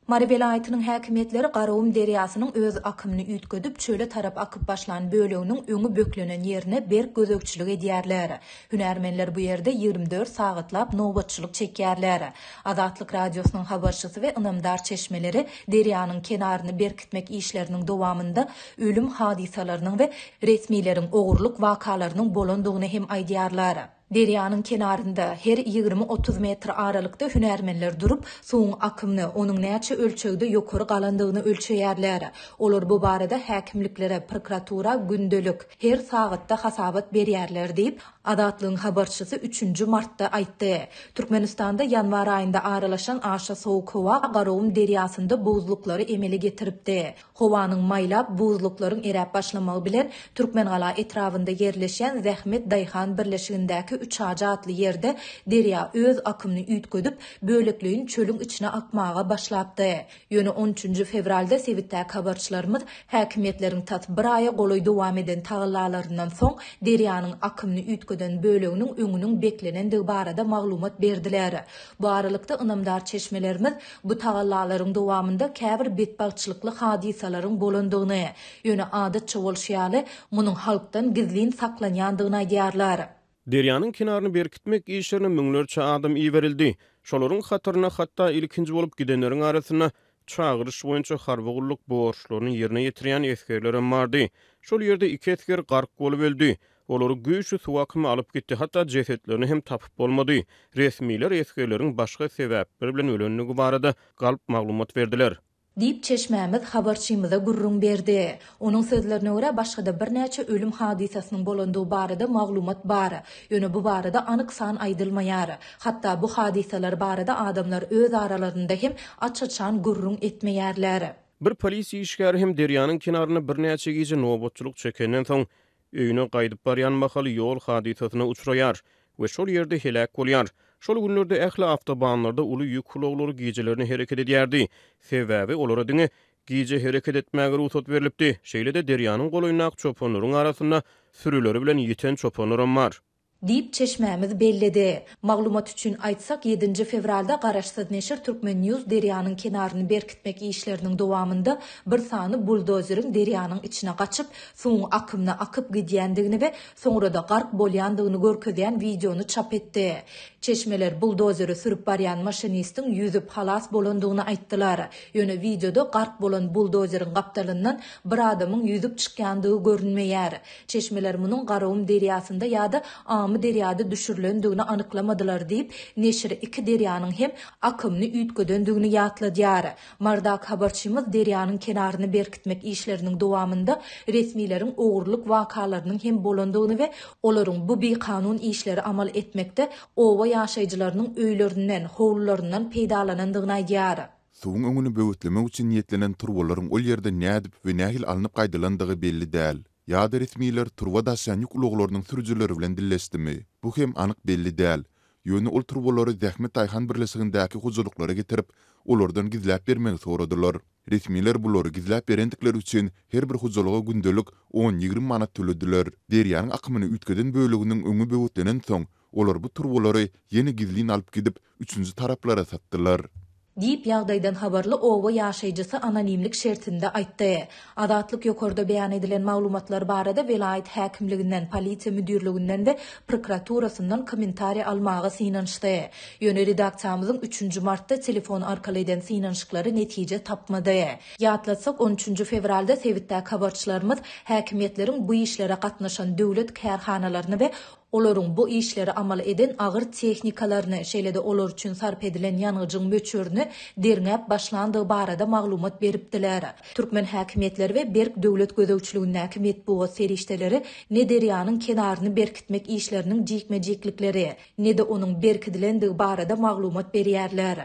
Mary welaýatynyň häkimiýetleri Garagum derýasynyň öz akymyny üýtgedip, çöle tarap akyp başlan böleginiň öňi böklenen ýerine berk gözegçilik edýärler. Hünärmenler bu ýerde 24 sagatlap nobatçylyk çekýärler. Azatlyk Radiosynyň habarçysy we ynamdar çeşmeleri derýanyň kenaryny berkitmek işleriniň dowamynda ölüm hadysalarynyň we resmileriň ogurlyk wakalarynyň bolandygyny hem aýdýarlar. Derýanyň kenarynda, her 20-30 metr aralykda hünärmenler durup, suwuň akymyny, onuň näçe ölçegde ýokary galandygyny ölçeýärler. Olar bu barada häkimliklere, prokuratura gündelik, her sagatda hasabat berýärler diýip, Azatlygyň habarçysy üçünji martda aýtdy. Türkmenistanda ýanwar aýynda aralaşan aşa sowuk howa Garagum derýasynda buzluklary emele getiripdi. Howanyň maýlap, buzluklaryň eräp başlamagy bilen, Türkmengala etrabynda ýerleşýän Zähmet daýhan birleşigindäki Üçajy atly ýerde derýa öz akymyny üýtgedip, bölekleýin çölüň içine akmaga başlapdy. Ýöne on üçünji fewralda sebitdäki habarçylarymyz häkimiýetleriň tas bir aýa golaý dowam eden tagallalaryndan soň, derýanyň akymyny üýtgeden böleginiň öňüniň beklenendigi barada maglumat berdiler. Bu aralykda, ynamdar çeşmelerimiz Bu tagallalaryň dowamynda käbir betbagtçylykly hadysalaryň bolandygyny, ýöne adatça bolşy ýaly, munuň halkdan gizlin saklanýandygyny aýdýarlar. Derýanyň kenaryny berkitmek işlerine müňlerçe adam iberildi. Şolaryň hatarynda hatda ilkinji bolup gidenleriň arasynda çagyryş boýunça harby gulluk borçlaryny ýerine ýetirýän esgerlerem bardy. Şol ýerde iki esger gark bolup öldi. Olary güýçli suw akymy alyp gitdi, hatda jesetlerini hem tapyp bolmady. Resmiler esgerleriň başga sebäpler bilen ölendigi barada galp maglumat berdiler. Diýip, çeşmämiz habarçymyza gürrüň berdi. Onuň sözlerine görä, başga-da birnäçe ölüm hadysasynyň bolandygy barada maglumat bar. Ýöne bu barada anyk san aýdylmaýar. Hatda bu hadysalar barada adamlar öz aralarynda hem aç-açan gürrüň etmeýärler. Bir polisiýa işgäri hem derýanyň kenarynda birnäçe gije nobatçylyk çekenden soň, Öýüne gaýdyp barýan mahaly ýol hadysasyna uçraýar we şol ýerde heläk bolýar. Şol günlerde ähli awtobanlarda uly ýük ulaglary gijelerine hereket edýärdi. Sebäbi olara diňe gije hereket etmäge rugsat berlipdi. Şeýle-de derýanyň golaýyndaky çopanlaryň arasynda sürüleri bilen ýiten çopanlaram bar. Diýip, çeşmämiz belledi. Maglumat üçin aýtsak, ýedinji fewralda garaşsyz neşir Turkmen News derýanyň kenaryny berkitmek işleriniň dowamynda bir sany buldozeriň derýanyň içine gaçyp, suwuň akymyna akyp gidýändigini we soňra-da gark bolýandygyny görkezýän wideony çap etdi. Çeşmeler buldozeri sürüp barýan maşinistiň ýüzüp halas bolandygyny aýtdylar. Ýöne wideoda gark bolan buldozeriň gapdalyndan bir adamyň ýüzüp çykýandygy görünmeýär. Çeşmeler munuň Garagum derýasynda ýa-da Amyderýada düşürilendigini anyklamadylar diýip, neşir iki derýanyň hem akymyny üýtgedendigini ýatladýar. Marydaky habarçymyz derýanyň kenaryny berkitmek işleriniň dowamynda resmileriň ogurlyk wakalarynyň hem bolandygyny we olaryň bu bikanun işleri amal etmekde oba ýaşaýjylarynyň öýlerinden, howlularyndan peýdalanandygyny aýdýar. Suwuň öňüni böwetlemek üçin niýetlenen turbalaryň ol ýerden nädip we nähili alnyp gaýdylandygy belli däl. Ýa-da resmiler turba daşaýan ýük ulaglarynyň sürüjileri bilen dilleşdimi? Bu hem anyk belli däl. Ýöne ol turbalary Zähmet daýhan birleşigindäki hojalyklara getirip, olardan gizläp bermegi soradylar. Resmiler bulary gizläp berendikleri üçin her bir hojalyga gündelik on-ýigrimi manat tölediler. Derýanyň akymyny üýtgeden böleginiň öňi böwetlenensoň, olar bu turbalary ýene gizlin alyp gidip, üçünji taraplara satdylar. Diýip, ýagdaýdan habarly oba ýaşaýjysy anonimlik şertinde aýtdy. Azatlyk ýokarda beýan edilen maglumatlar barada welaýat häkimliginden, polisiýa müdirliginden we prokuraturasyndan kommentariý almaga synanyşdy. Ýöne redaksiýamyzyň üçünji martda telefon arkaly eden synanyşyklary netije tapmady. Ýatlatsak, on üçünji fewralda sebitdäki habarçylarymyz häkimiýetleriň bu işlere gatnaşan döwlet kärhanalaryny we Olaryň bu işleri amal eden agyr tehnikalaryny, şeýle-de olar üçin sarp edilen ýangyjyň möçberini derňäp başlandygy barada maglumat beripdiler. Türkmen häkimiýetleri we berk döwlet gözegçiligindäki metbugat serişdeleri ne derýanyň kenaryny berkitmek işleriniň jikme-jiklikleri, ne-de onuň berkidilendigi barada maglumat berýärler.